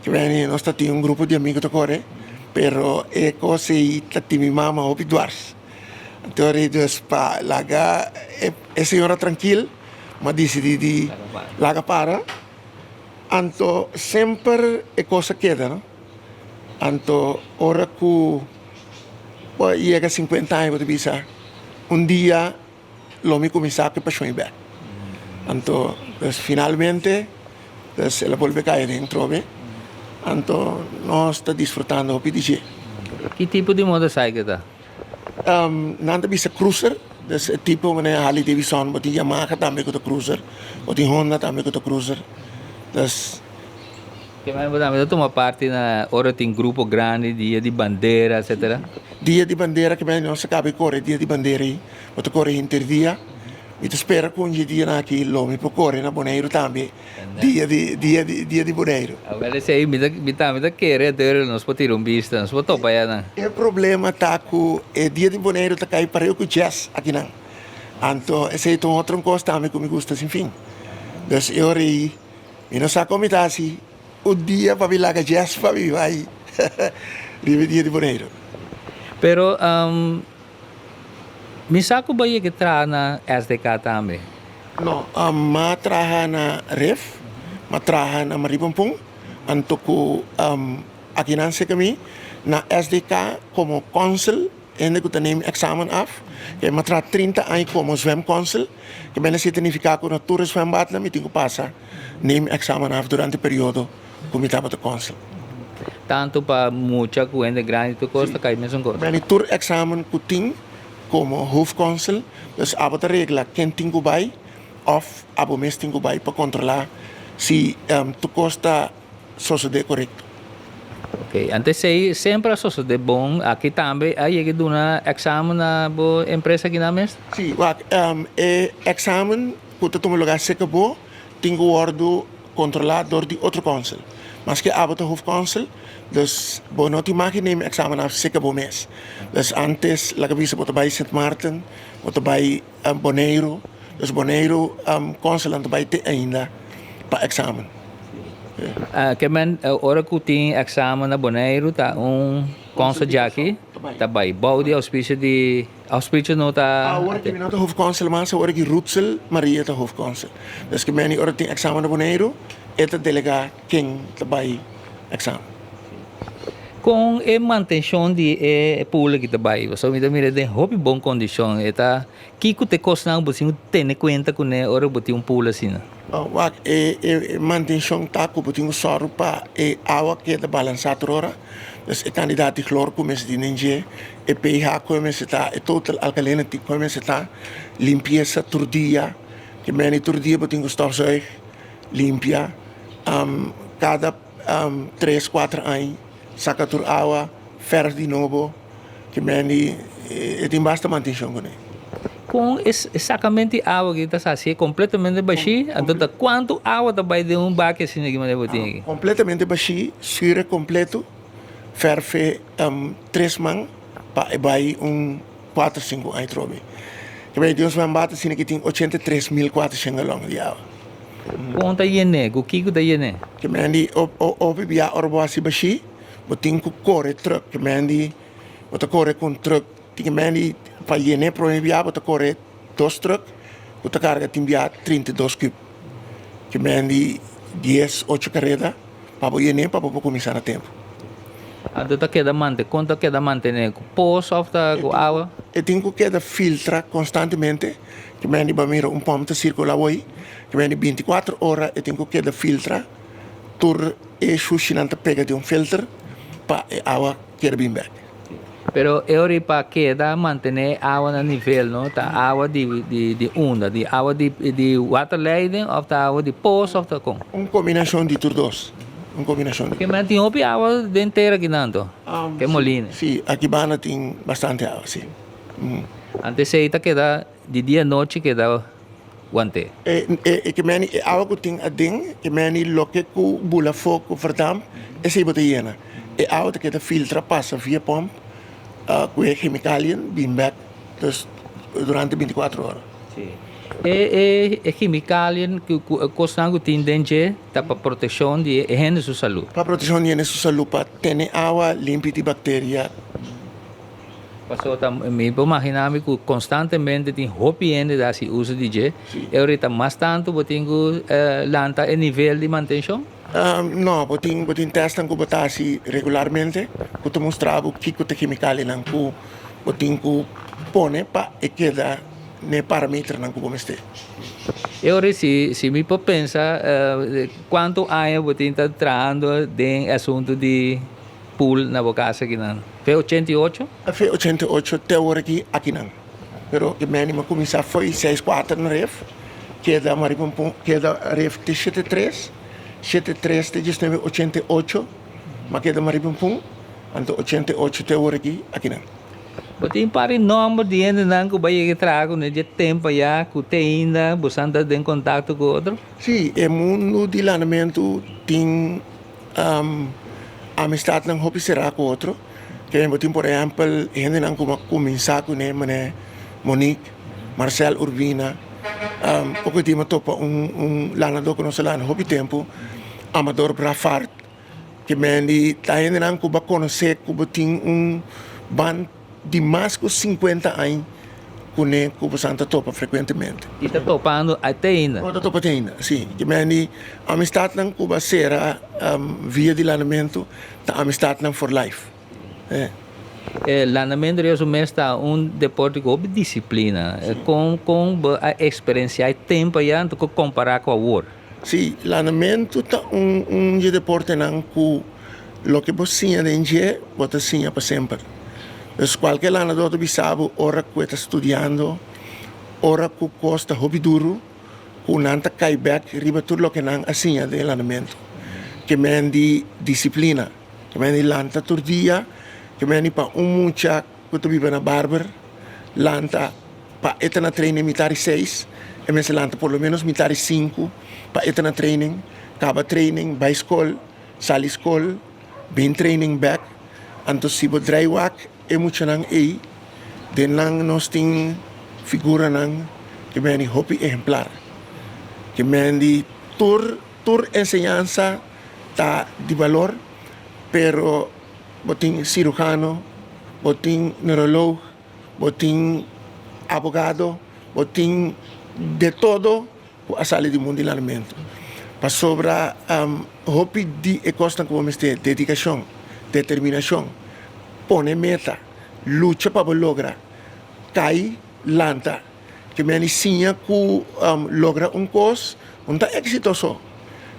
Ke beni nos ta tin un grupo di amigo ta kore pero e kos ei ta tin mi mama hopi dwars. Anto ora ei dus pa laga e señora trankil mi a disidi di laga para. Anto semper e kos a keda no. Anto ora ku bo a yega sinkuenta aña bo ta bisa un dia lo mi kuminsá ku e pashon ei bèk. Anto pues finalmente pues el a bolbe kai aden trobe. Anto nos ta disfrutando hopi di dje. Ki tipo di motorcycle ta? Nan ta bisa cruiser, dus e tipo manera Harley Davidson, bo tin Yamaha tambe ku ta cruiser, bo tin Honda tambe ku ta cruiser, dus. Ke manera bo tambe ta tuma parti na ora tin grupo grandi, dia di bandera, etcetera? Dia di bandera ke manera nos a kaba di kore dia di bandera ei, bo ta kore henter dia, mi ta spera ku un dje dianan aki lo mi por kore na Boneiru tambe. Dia di dia di dia di Boneiru. Awel esei mi ta mi tambe ta kere dor nos por tira un bista, nos por topa ya nan. E problema ta ku e dia di Boneiru ta kai pareu ku jazz akinan. Anto esei ta un otro kos tambe ku mi gusta sin fin. Dus e ora ei mi no sa kon mi ta hasi un dia pa mi laga jazz pa mi bai riba e dia di Boneiru. Pero Mi sa ku bo yega traha na SDK tambe. No, m'a traha na Rif, m'a traha na Marie Pompon, anto ku akinan seka mi na SDK komo kònsel, hende ku ta neem eksamen af. Ke m'a traha 30 aña komo zwemkònsel, ke bene si ta nifiká ku na tur e zwembadnan mi tin ku pasa neem eksamen af durante e periodo ku mi tabata kònsel. Tantu pa mucha ku hende grandi tur kos ta kai mesun kos. Meni tur eksamen ku tin komo hoofdconsul, dus abo ta regla ken tin ku bai òf abo mes tin ku bai pa kontrolá si tur kos ta sosodé korekto. Ok, anto esei semper a sosodé bon. Aki tambe a yega duna eksamen na bo empresa kinan mes? Sí, wak, e eksamen ku ta tuma lugá serka bo tin ku wòrdu kontrolá dor di otro kònsel. Maske abo ta hoofdkònsel, dus bo no tin mag di neem eksamen af serka bo mes. Dus ántes, laga bisa bo ta bai Sint Maarten, bo ta bai Boneiru, dus Boneiru kònselnan ta bai te ainda pa eksamen. Ke men ora ku tin eksamen na Boneiru ta un kònsel djaki ta bai bou di ouspicio di Auspicio no ta. Awor ki mi no ta hoofdkonsel mas, awor ki Rutsel Maria ta hoofdkonsel. Dus ki meni ora tin eksamen na Boneiru, e ta delegá ken ta bai eksamen. Kon e mantenshon di e pool aki ta bai? Pasobra mi ta mira den hopi bon kondishon. E ta kiko ta e kosnan ku bo tin ku tene kuenta kuné ora bo tin un pool asina? Wak, e mantenshon ta ku bo tin ku sòru pa e awa keda balansá tur ora. Dus e kandidat di klor ku mester tin den dje, e pH ku e mester ta, e total alkalinity ku e mester ta, limpiesa tur dia, ke meni tur dia bo tin ku stofzuig, limpia, kada tres kuater aña saka tur awa, fèrf di nobo, ke meni e tin basta mantenshon kuné. Kon e sakamento di awa aki ta sa si e kompletamente bashí? Anto ta kuantu awa ta bai den un baki asina ki manera bo tin aki? Kompletamente bashí, sure kompleto, fèrfe tres man pa e bai un kuater sinku aña trobe. Ke bai den un swembad asina ki tin 83.400 galòn di awa. Kon ta yen'é? Ku kiko ta yen'é? Ke men di hopi bia ora bo hasi bashí bo tin ku kore trùk. Ke men di bo ta kore ku un trùk. Tin e meni pa yene prome bia bo ta kore dos truck ku ta karga tin bia 32 kub. Ki meni dies ocho kareda pa bo yene pa bo por kuminsá na tempu. Anto ta keda mante kon ta keda mantené ku pos òf ta ku awa? E tin ku keda filtra konstantemente ki meni bo a mira un pòmp ta sirkulá awor ki meni 24 ora e tin ku keda filtra tur e shushinan ta pega den un filter pa e awa keda bin bèk. Pero e ora pa keda mantené e awa na nivel no ta awa di di di unda di awa di di waterleiding of ta awa di pos of ta kon? Un kombinashon di tur dos, un kombinashon di. Ke men tin hopi awa den tera akinan to, ke molina. Si, aki banda tin bastante awa, si. Antes ei ta keda di dia nochi keda want'é. E ke meni e awa ku tin aden, ke meni loke ku bula afó ku verdamp, esei bo ta yena. E awa ta keda filtra pasa via pòmp ku e chemikalien bin bèk dus durante 24 ora. Sí. E e chemikalien ku ku e kosnan ku tin den dje ta pa protekshon di e hende su salú. Pa protekshon di hende su salú pa tene awa limpi di bakteria. Pasobra ta mi por magina mi ku konstantemente tin hopi hende ta hasi uso di dje. E ora ta mas tantu bo tin ku lanta e nivel di mantenshon? No, bo tin bo tin tèstnan ku bo ta hasi regularmente ku ta mustra bo kiko ta kemikalienan ku bo tin ku pone pa e keda na e parameternan ku bo mester. E ora si si mi por pensa kuantu aña bo tin ta trahando den e asuntu di Pool na bo casa akinan. Fe 88? Fe 88 te ora ki akinan. Pero e meni mi a cuminsa foi seis cuater na ref, keda Maripompon, keda ref te shete tres, shete tres te diesnuebe 88, mi a keda Maripompon, anto 88 te ora ki akinan. Bo tin par di nomber di hendenan cu bo a yega traha cu nan dje tempo aya cu te ainda bo san ta den contacto cu otro? Si, e mundo di landamentu tin. Amistadnan hopi será ku otro. Ke bo tin por ehèmpel hendenan ku a kuminsá kuné manera Monique, Marcel Urbina. Poko di mi a topa un un lanadó ku nos a lana hopi tempu, Amador Brafart. Ke men di ta hendenan ku bo a konosé ku bo tin un band di mas ku sinkuenta aña kuné ku bosan ta topa frekuentemente. I ta topando te ainda? Bo ta topa te ainda, si. Ke men di amistatnan ku bo a sera via di landamentu ta amistatnan for life. E. E landamentu riba su mes ta un deporte ku hopi disiplina. Kon kon bo a eksperensiá e tempu ayá anto ku kompará ku awor? Si, landamentu ta un un di e deportenan ku. Loke bo siña den dje, bo ta siña pa semper. Dus kualke landadó ta bisa bo ora ku e ta studiando, ora ku kos ta hopi duru, ku nan ta kai bèk riba tur loke nan a siña den e landamentu. Ke men di disiplina, ke men di lanta tur dia, ke men di pa un mucha ku ta biba na Barber lanta pa e ta na training mitar di seis, e mester lanta por lo menos mitar di sinku pa e ta na training, kaba training, bai skol, sali skol, bin training bèk. Anto si bo drai wak e muchanan ei, den nan nos tin figuranan ke men di hopi ehemplar, ke men di tur tur enseñansa ta di balor, pero bo tin cirujano, bo tin neuroloog, bo tin abogado, bo tin de todo ku a sali di mundu di lanamentu. Pasobra hopi di e kosnan ku bo mester, dedikashon, determinashon, pone meta, lucha pa bo logra, kai, lanta. Ke meni siña ku logra un kos no ta éksito so.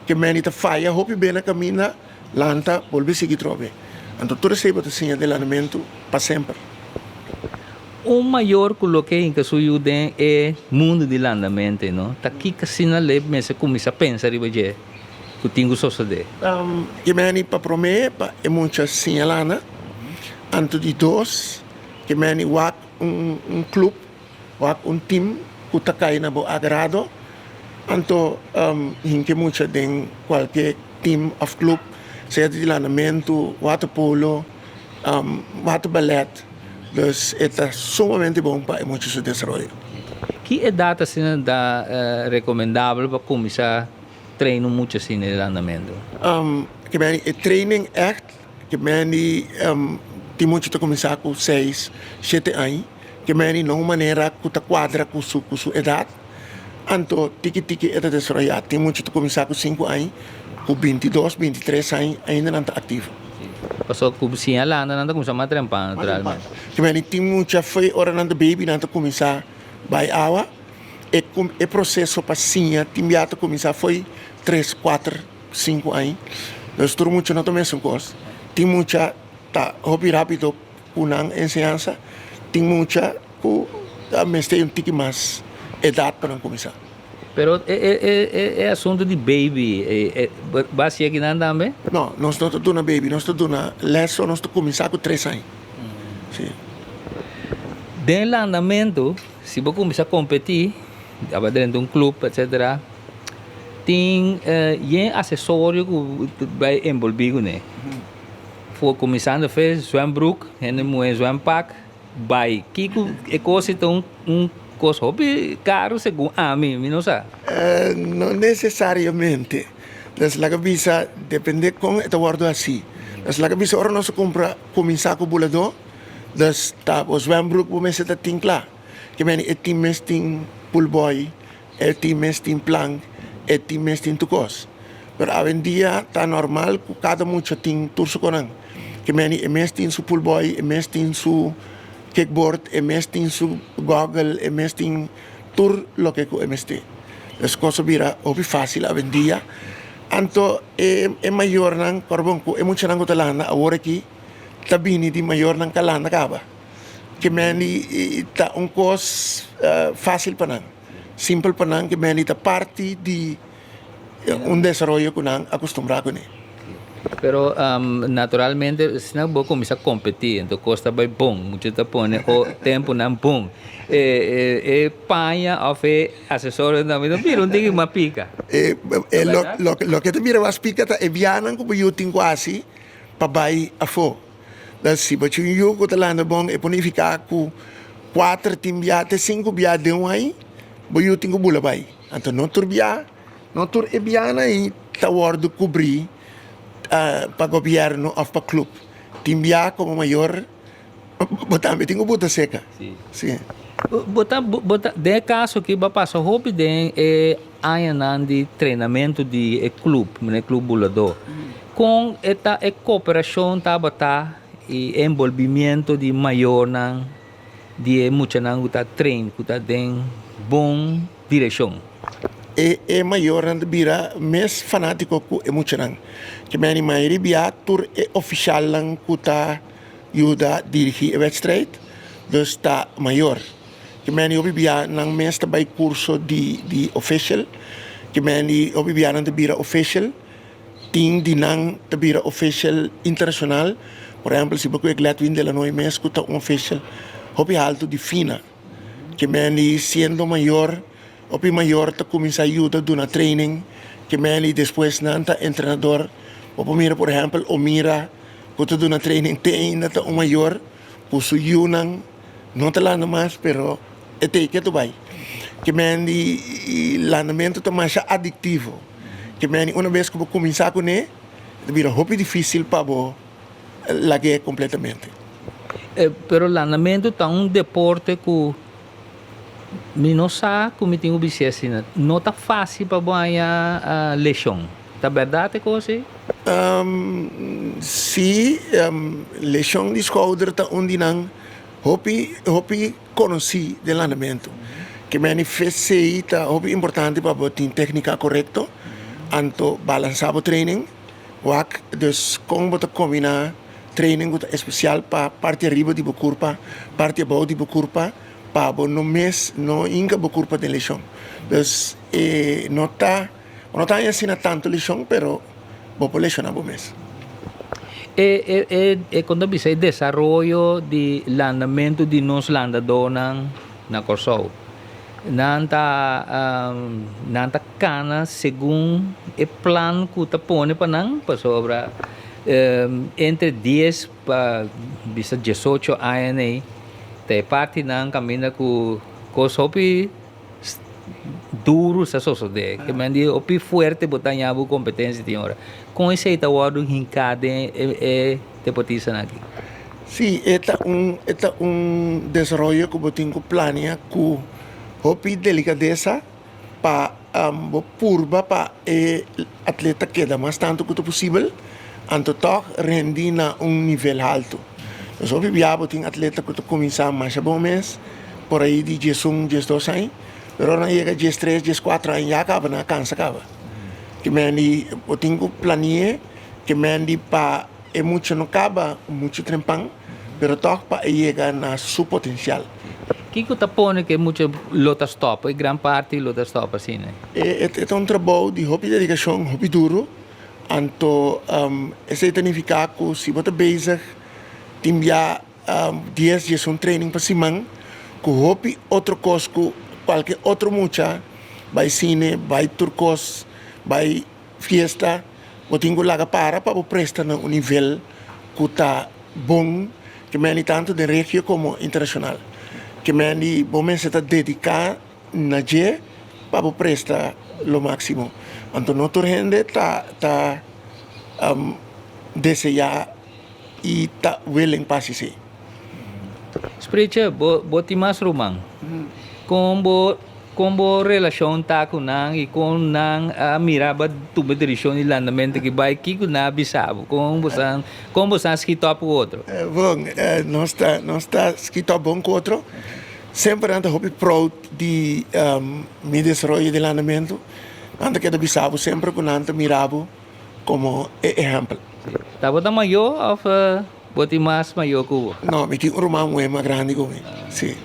Ke meni ta faya hopi be na kaminda, lanta, bolbe sigui trobe. Anto tur esei bo ta siña den lanamentu pa semper. Un mayor ku loke hinka su yu den e mundu di landamentu ei no, ta kiko asina lei mester kuminsá pensa riba dje ku tin ku sosodé? Ke meni pa promé pa e mucha siña landa, anto di dos ke meni wak un club Wak un tim ku ta kai na bo agrado, anto hinke mucha den kualke tim òf klup, sea di landamentu, waterpolo, waterballet. Dus e ta sumamente bon pa e mucha su desaroyo. Ki edat asina ta rekomendabel pa kuminsá train un mucha asina di landamentu? Ke meni e training ègt, ke meni tin mucha ta kuminsá ku seis, shete aña. Ke meni na un manera ku ta kuadra ku su ku su edat, anto tiki tiki e ta desaroyá. Tin mucha ta kuminsá ku sinku aña, ku bintidos, bintitres aña ainda nan ta aktivo. Pasobra ku siña landa nan ta kuminsá mas trempan naturalmente. Ke meni tin mucha fe ora nan ta baby nan ta kuminsá bai awa, e e proseso pa siña tin bia ta kuminsá fo'i tres, kuater, sinku aña. Nos tur mucha no ta mesun kos. Tin mucha ta hopi rápido. Ku nan enseñansa tin mucha ku ta mester un tiki mas edat pa nan kuminsá. Pero e asuntu di baby bo a siña kinan tambe? No, nos no ta duna baby, nos ta duna lès so nos ta kuminsá ku tres aña. Si. Den landamentu, si bo kuminsá kompetí, aba drenta un klup etcetera, tin yen asesorio ku bai enbolbí kuné. For kuminsando fe zwembroek, hende muhé zwempak, bai. Kiko e kos si ta un un kos hopi karu segun ami, mi no sa. No nesesariamente. Nos laga bisa depende kon e ta wòrdu hasi. Nos laga bisa ora nos a kumpra kuminsá ku buladó, dus ta bo zwembroek bo mester ta tin kla. Ke meni e tin mes tin poolboy, E tin mes tin plan, e tin mes tin tur kos. Pero awendia ta normal ku kada mucha tin tur su konan. Ke meni e mes tin su poolboy, e mes tin su kickboard, e mes tin su goggle, e mes tin tur loke ku e mester. Es kos a bira hopi fásil awendia. Anto e e mayornan, kòrda bon ku e muchanan ku ta landa awor aki ta bini di mayornan ku a landa kaba. Ke meni ta un kos fásil pa nan, simpel pa nan, ke meni ta parti di un desaroyo ku nan a kustumbrá kuné. Pero naturalmente si nan bo kuminsá kompetí enton kos ta bai bon, mucha ta pone o tempunan bon. E paña òf e asesorionan tambe ta bira un tiki mas pika. Loke ta bira mas pika ta e bianan ku bo yu tin ku hasi pa bai afó. Dan si bo tin un yu ku ta landa bon e por nifiká ku kuater tin bia te sinku bia den un ai bo yu tin ku bula bai. Anto no tur bia, no tur e bianan ei ta wòrdu kubrí pa gobièrnu òf pa klup. Tin bia komo mayor bo tambe tin ku buta seka. Si. Bo ta, bo ta, den e kaso aki bo a pasa hopi den e añanan di trenamentu di e klup, e klup buladó. Kon e ta e kooperashon tabata i e enbolbimiento di mayornan di e muchanan ku ta train, ku ta den bon direkshon? E e mayornan ta bira mes fanátiko ku e muchanan. Ke meni mayoria bia tur e ofishalnan ku ta yuda dirigí e wèdstrijd, dus ta mayor. Ke meni hopi bia nan mes ta bai kurso di di official. Ke meni hopi bia nan ta bira official. Tin di nan ta bira official internashonal. Por ehèmpel si bo kue Gladwin Delanoy mes ku ta un official hopi haltu di FINA. Ke meni siendo mayor, hopi mayor ta kuminsá yuda duna training. Ke meni despues nan ta entrenador. Bo por mira por ehèmpel Omira ku ta duna training te ainda ta un mayor ku su yunan no ta landa mas pero e ta ei ketu bai. Ke meni landamentu ta masha adiktivo. Ke meni una bes ku bo kuminsá kuné ta bira hopi difísil pa bo lag'é kompletamente. Pero landamentu ta un deporte ku mi no sa ku mi tin ku bis'é asina. No ta fásil pa bo haña leshon. Ta bèrdat e kos ei? Sí, leshon di skouder ta un di nan hopi hopi konosí den landamentu. Ke meni f'esei ta hopi importante pa bo tin téknika korekto, anto balansá bo training. Wak dus kon bo ta kombiná training ku ta espesial pa parti ariba di bo kurpa, parti abou di bo kurpa, pa bo no mes no hinka bo kurpa den leshon. Dus e no ta, bo no ta haña asina tantu leshon, pero bo por leshoná bo mes. E e e e kon ta bisa e desaroyo di landamentu di nos landadónan na Kòrsou. Nan ta nan ta kana segun e plan ku ta pone pa nan pasobra entre dies pa bisa diesocho aña nei ta e partinan kaminda ku kos hopi duru sa sosode ke men di hopi fuerte bo ta haña bo kompetensia tin ora. Kon esei ta wòrdu hinká den e deportistanan aki? Sí, e ta un e ta un desaroyo ku bo tin ku plania ku hopi delikadesa pa bo purba pa e atleta keda mas tantu ku ta posibel, anto tòg rendi na un nivel haltu. Nos hopi bia bo tin atleta ku ta kuminsá masha bon mes por ahí di diesun, diesdos aña, pero ora nan yega diestres, dieskuater aña ya kaba nan a kansa kaba. Ke men di bo tin ku plani'é, ke men di pa. E mucha no kaba muchu trempan, pero tòg pa e yega na su potensial. Kiko ta pone ku e mucha lo ta stòp, e gran parti lo ta stòp asina? E ta un trabou di hopi dedikashon, hopi duru. Anto esei ta nifiká ku si bo ta bezig tin bia dies, diesun training pa siman ku hopi otro kos ku kualke otro mucha, bai sine, bai tur kos, bai Fiesta, bo tin ku laga para pa bo presta na un nivel ku ta bon, ke meni tantu den regio komo internashonal. Ke meni bo mester ta dediká na dje pa bo presta lo máksimo. Anto no tur hende ta ta deseá i ta willing pa hasi esei. Sprecha, bo bo tin mas ruman. Kon bo kon bo relashon ta ku nan i kon nan a mira bo tuma dirishon di landamentu ki bai? Kiko nan a bisa bo? Kon bo san kon bo san skit op ku otro? Bon, nos ta nos ta skit op bon ku otro. Semper nan ta hopi proud di mi desaroyo di landamentu. Nan ta keda bisa bo semper ku nan ta mira bo komo e ehèmpel. Tabata mayó òf Bo tin mas mayó ku bo? No, mi tin un ruman muhé mas grandi ku mi, sí.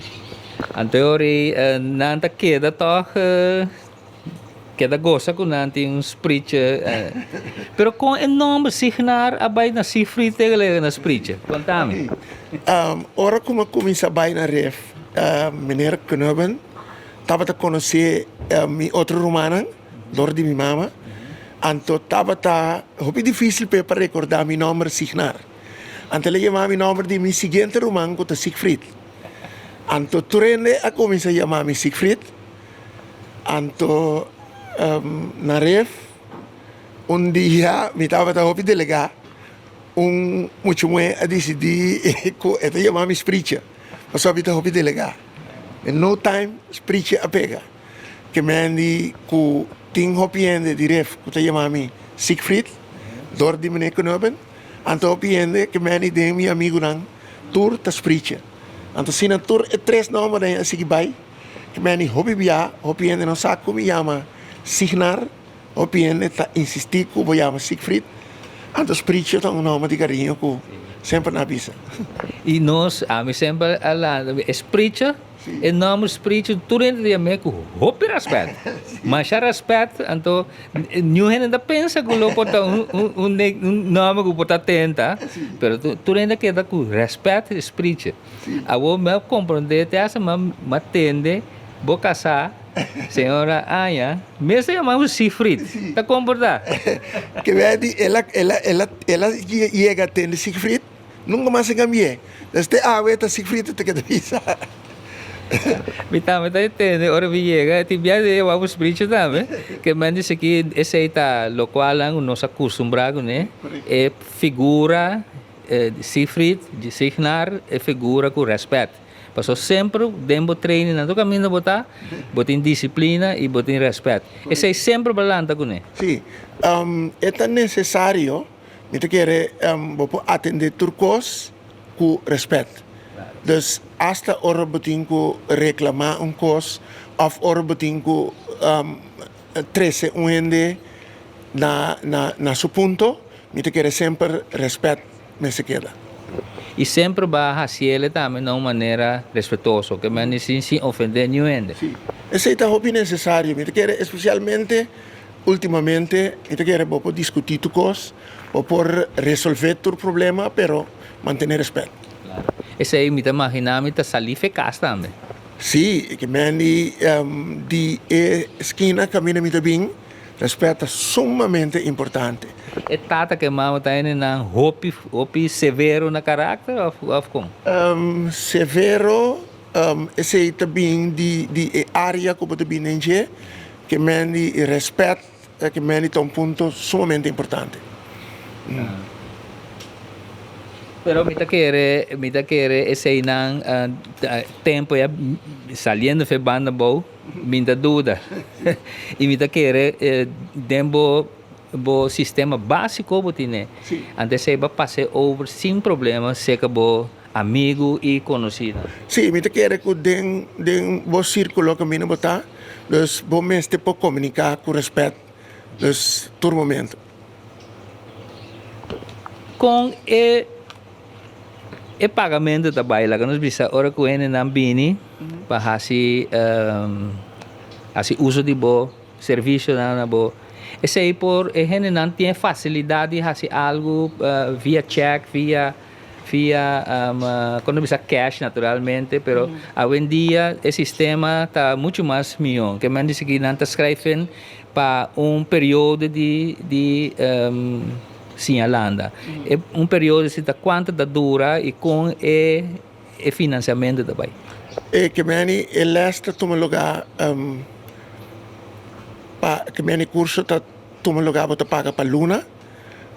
Anto ora nan ta keda tòg keda gosa ku nan tin un sprietje. Pero kon e nòmber Signar a bai na Siegfried te lega na sprietje? Konta mi. Ora ku mi a kuminsá bai na Ref, meneer Knubben tabata konosé mi otro rumannan dor di mi mama. Anto tabata hopi difísil p'e pa rekordá mi nòmber Signar. Anto el a yama mi nòmber di mi siguiente ruman ku ta Siegfried. Anto tur hende a kuminsá yama mi Siegfried. Anto na ref un dia mi tabata hopi delegá, un mucha muhé a disidí ku e ta yama mi Sprietje pasobra mi ta hopi delegá. In no time Sprietje a pega. Ke men di ku tin hopi hende di ref ku ta yama mi Siegfried dor di meneer Knubben. Anto hopi hende ke men di den mi amigunan tur ta Sprietje. Anto asina tur e tres nombernan a sigui bai. Ke men di hopi bia hopi hende no sa ku mi yama. Signar, hopi hende ta insistí ku bo yama Siegfried, anto Sprietje ta un nòmber di kariño ku semper nan a bisa. I nos, ami semper a lanta, e Sprietje, e nòmber Sprietje tur hende ta yam'é ku hopi rèspèt, masha rèspèt, anto niun hende ta pensa ku lo por ta un un nòmber ku por ta tenta, pero tur hende a keda ku rèspèt Sprietje. Awor mi a komprondé te hasta mi a tende bo kasá. Señora Aña, mes ta yama bo Siegfried, ta komportá? Ke wea di el a el a el a el a yega tende Siegfried, nunka mas a kambi'é. Des te awe ta Siegfried ta keda bisa. Mi tambe ta tende ora mi yega, tin bia di yama bo Sprietje tambe, ke men di esaki esei ta lokualnan ku nos a kustumbrá kuné, e figura Siegfried, Siegnar, e figura ku rèspèt. Paso semper den bo training nan tur kaminda bo ta, bo tin disiplina i bo tin rèspèt. Esei semper bo lanta kuné. Sí, e ta nesesario, mi ta kere bo por atendé tur kos ku rèspèt. Dus asta ora bo tin ku reklamá un kos òf ora bo tin ku trese un hende na na su punto, mi ta kere semper rèspèt mester keda. I semper bo a hasiele tambe na un manera respetuoso, ke men di sin sin ofendé niun hende. Sí, esei ta hopi nesesario. Mi ta kere espesialmente ultimamente, mi ta kere bo por diskutí tur kos, bo por resolvé tur problema, pero mantené rèspèt. Klaro. Esei mi ta imaginá mi ta salí fe kas tambe. Sí, ke men di di e skina kaminda mi ta bin. Respet ta sumamente importante. E tata ku e mama ta hende nan hopi hopi severo na karakter of of kon? Severo esei ta bin di di e area ku bo ta bin den dje, ke men di respet ke men di ta un punto sumamente importante. Pero mi ta kere mi ta kere eseinan tempo ya saliendo fe banda abou. Mi ta duda y mi ta kere den bo bo sistema basico bo tine. Antes esey bo a pasa over sin problema cerca bo amigo y conocinan. Sí, mi ta kere cu den den bo circulo caminda bo ta, dus bo mester por comunica cu respet, dus tur momento. Con e E pagamento ta bai, laga nos bisa ora ku hendenan bini pa hasi hasi uso di bo servisionan na bo esei por e hendenan tin e fasilidat di hasi algu via chèk via via kon ta bisa cash naturalmente pero awendia e sistema ta muchu mas mihó ke men di sigui nan ta skrijf pa un periodo di di Siña landa. E un periodo si ta cuanto ta dura y con e e financiamento ta bay? E ke meni e les ta tuma lugar pa ke meni curso ta tuma lugar bo ta paga pa luna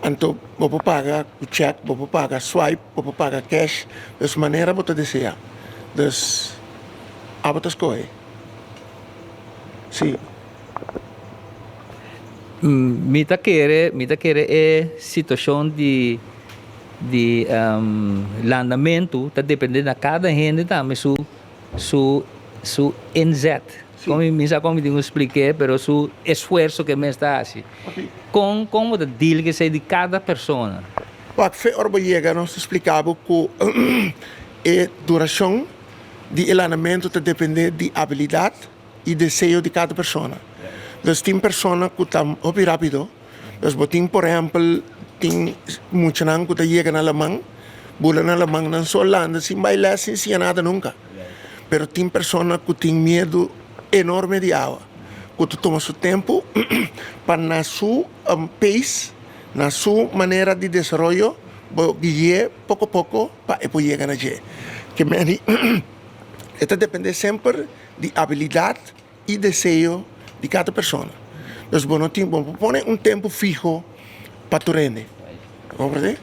anto bo por paga cu check bo por paga swipe bo por paga cash dus manera bo ta desea dus abo ta scoge si. Mi ta kere, mi ta kere e situacion di di landamentu ta depende na cada hende tambe su su su inzet. Con mi sa con mi tin cu spliké pero su esfuerso cu e mes ta haci. Con con bo ta deal cu esey di cada persona? Wak, fe ora bo yega nos ta splica bo cu e duracion di e landamentu ta depende di abilidad. i deseo di kada persona. Dus tin persona ku ta hopi rápido. Dus bo tin por ehèmpel tin muchanan ku ta yega na laman, bula na laman nan so landa sin bai lès, sin siña nada nunka. Pero tin persona ku tin miedu enorme di awa, ku ta tuma su tempu pa na su pace, na su manera di desaroyo bo gui'é poko poko pa e por yega na dje. Ke meni e ta depende semper. Di abilidad y deseo di cada persona. Dus bo no tin, bo no por pone un tempo fiho pa tur hende. Comprende?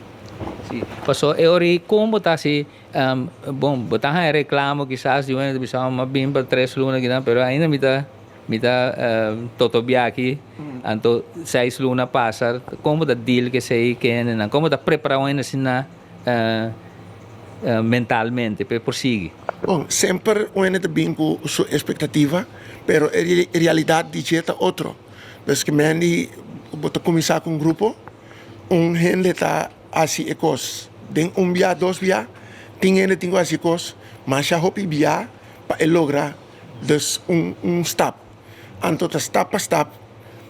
Si, paso e ora ei kon bo ta hasi, bon, bo ta haña reclamo kisas di un hende ta bisa, mi a bin pa tres luna kinan, pero ainda mi ta, mi ta totobia aki, anto seis luna pasa, kon bo ta deal ku esei ku hendenan? Kon bo ta prepara un hende asina? Mentalmente pa e por sigui. Bon, semper un hende ta bin ku su espektativa, pero e realidat di dje ta otro. Dus ke men di bo ta kuminsá ku un grupo, un hende ta hasi e kos den un bia, dos bia, tin hende tin ku hasi e kos masha hopi bia pa e logra dus un un stap. Anto ta stap pa stap,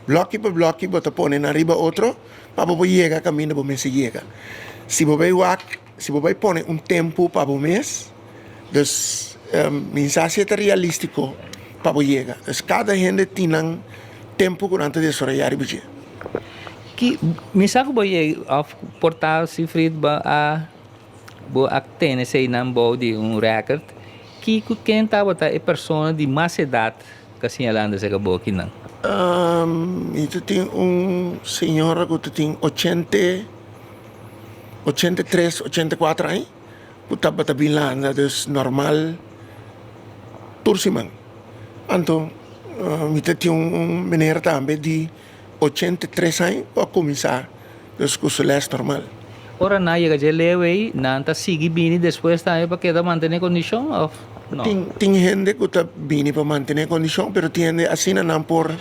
blòki pa blòki bo ta pone nan riba otro pa bo por yega kaminda bo mester yega. Si bo bai wak, si bo bai pone un tempu pa bo mes, dus mi sa si e ta realístiko pa bo yega. Dus kada hende tin nan tempu ku nan ta desaroyá riba dje. Ki, mi sa ku bo yega òf por ta Sifried bo a bo a tene eseinan bou di un rèkert. Kiko ken tabata e persona di mas edat ku a siñalá antes e bo akinan? Mi ta tin un señora ku ta tin ochenta, 83, 84 aña ku tabata bin landa dus normal tur siman. Anto mi ta tin un meneer tambe di 83 aña ku a kuminsá dus ku su lès normal. Ora nan yega dje leu ei, nan ta sigui bini despues tambe pa keda mantené kondishon òf no? Tin hende ku ta bini pa mantené kondishon, pero tin hende asina nan por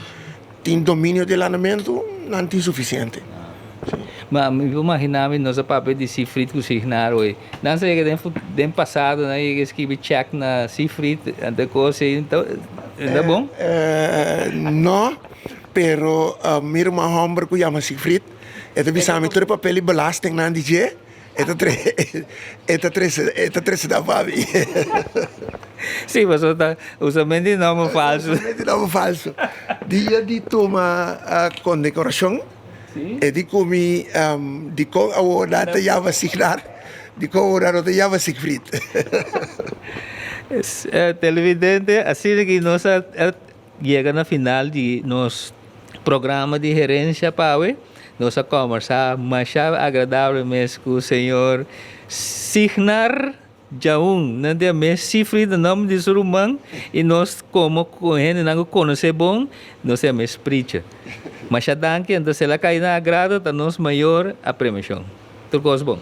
tin dominio di landamentu, nan tin sufisiente. Ma mi por imaginá mi nos a papia di Siegfried ku Signar hoy. Nan sa yega den den pasado nan yega skibi check na Siegfried anto kos ei ta ta bon? No, pero mi ruman hòmber ku yama Siegfried e ta bisa mi tur e papel di belastingnan di dje e ta e ta trese e ta trese nan pa mi. Sí, pasobra ta usamento di nòmber falso. Usamento di nòmber falso. Dia di tuma kondekorashon e di ku mi dikon awor nan ta yama Signar, dikon awor nan no ta yama Sigfried. Televidente, asina ki nos a yega na final di nos programa di Herencia pa awe. Nos a kòmbersá masha agradabel mes ku señor Signar Djaun. Nan tin a mes Sifri na nòmber di su ruman i nos komo hendenan ku konosé bon, nos tin a mes Spricha. Masha danki, anto si el a kai na agrado ta nos mayor apremishon. Tur kos bon.